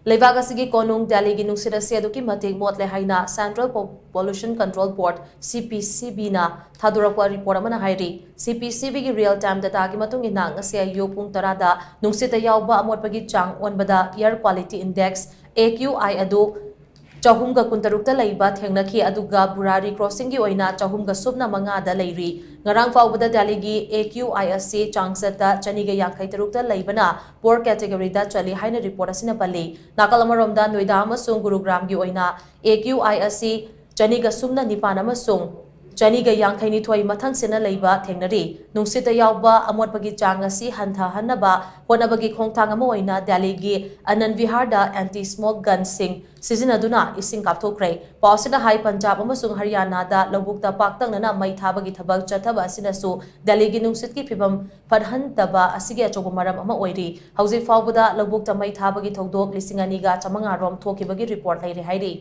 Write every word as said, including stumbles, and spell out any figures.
ꯂꯩꯕꯥꯛ ꯑꯁꯤꯒꯤ ꯀꯣꯅꯨꯡ ꯗꯦꯜꯂꯤꯒꯤ ꯅꯨꯡꯁꯤꯠ ꯑꯁꯤ ꯑꯗꯨꯛꯀꯤ ꯃꯇꯤꯛ ꯃꯣꯠꯂꯦ ꯍꯥꯏꯅ Central Po-, Pollution Control Board, C P C B ꯅ ꯊꯥꯗꯣꯔꯛꯄ ꯔꯤꯄꯣꯔꯠ ꯑꯃꯅ ꯍꯥꯏꯔꯤ꯫ C P C B ꯒꯤ real time data ꯒꯤ ꯃꯇꯨꯡ ꯏꯟꯅ, ꯉꯁꯤ ꯑꯌꯨꯛ ꯄꯨꯡ ꯇꯔꯥꯗ ꯅꯨꯡꯁꯤꯠꯇ ꯌꯥꯎꯕ ꯑꯃꯣꯠꯄꯒꯤ ꯆꯥꯡ ꯑꯣꯟꯕꯗ air quality index, A Q I, ꯑꯗꯨ ꯆꯍꯨꯝꯒ ꯀꯨꯟꯇꯔꯨꯛꯇ ꯂꯩꯕ ꯊꯦꯡꯅꯈꯤ, ꯑꯗꯨꯒ Burari Crossing ꯒꯤ ꯑꯣꯏꯅ ꯆꯍꯨꯝꯒ ꯁꯨꯞꯅ ꯃꯉꯥꯗ ꯂꯩꯔꯤ꯫ ꯉꯔꯥꯡ ꯐꯥꯎꯕꯗ ꯗꯦꯜꯂꯤꯒꯤ A Q I ꯑꯁꯤ ꯆꯥꯡꯆꯠꯇ ꯆꯅꯤꯒ ꯌꯥꯡꯈꯩ ꯇꯔꯨꯛꯇ ꯂꯩꯕꯅ poor category ꯗ ꯆꯜꯂꯤ ꯍꯥꯏꯅ ꯔꯤꯄꯣꯔꯠ ꯑꯁꯤꯅ ꯄꯜꯂꯤ꯫ ꯅꯥꯀꯜ ꯑꯃꯔꯣꯝꯗ, ꯅꯣꯏꯗꯥ ꯑꯃꯁꯨꯡ ꯒꯨꯔꯨꯒ꯭ꯔꯥꯝꯒꯤ ꯑꯣꯏꯅ A Q I ꯑꯁꯤ ꯆꯅꯤꯒ ꯁꯨꯞꯅ ꯅꯤꯄꯥꯟ ꯑꯃꯁꯨꯡ ꯆꯅꯤꯒ ꯌꯥꯡꯈꯩ ꯅꯤꯊꯣꯏ ꯃꯊꯪꯁꯤꯠꯅ ꯂꯩꯕ ꯊꯦꯡꯅꯔꯤ꯫ ꯅꯨꯡꯁꯤꯠꯇ ꯌꯥꯎꯕ ꯑꯃꯣꯠꯄꯒꯤ ꯆꯥꯡ ꯑꯁꯤ ꯍꯟꯊꯍꯟꯅꯕ ꯍꯣꯠꯅꯕꯒꯤ ꯈꯣꯡꯊꯥꯡ ꯑꯃ ꯑꯣꯏꯅ ꯗꯦꯜꯂꯤꯒꯤ ꯑꯅꯟꯗ ꯕꯤꯍꯥꯔꯗ anti smoke gun ꯁꯤꯡ ꯁꯤꯖꯤꯟꯅꯗꯨꯅ ꯏꯁꯤꯡ ꯀꯥꯞꯊꯣꯛꯈ꯭ꯔꯦ꯫ ꯄꯥꯎ ꯑꯁꯤꯅ ꯍꯥꯏ, ꯄꯟꯖꯥꯕ ꯑꯃꯁꯨꯡ ꯍꯔꯤꯌꯥꯅꯥꯗ ꯂꯧꯕꯨꯛꯇ ꯄꯥꯛꯇꯛꯅꯅ ꯃꯩ ꯊꯥꯕꯒꯤ ꯊꯕꯛ ꯆꯠꯊꯕ ꯑꯁꯤꯅꯁꯨ ꯗꯦꯜꯂꯤꯒꯤ ꯅꯨꯡꯁꯤꯠꯀꯤ ꯐꯤꯕꯝ ꯐꯠꯍꯟꯗꯕ ꯑꯁꯤꯒꯤ ꯑꯆꯧꯕ ꯃꯔꯝ ꯑꯃ ꯑꯣꯏꯔꯤ꯫ ꯍꯧꯖꯤꯛ ꯐꯥꯎꯕꯗ ꯂꯧꯕꯨꯛꯇ ꯃꯩ ꯊꯥꯕꯒꯤ ꯊꯧꯗꯣꯛ ꯂꯤꯁꯤꯡ ꯑꯅꯤꯒ ꯆꯥꯃꯉꯥ ꯔꯣꯝ ꯊꯣꯛꯈꯤꯕꯒꯤ ꯔꯤꯄꯣꯔꯠ ꯂꯩꯔꯦ ꯍꯥꯏꯔꯤ꯫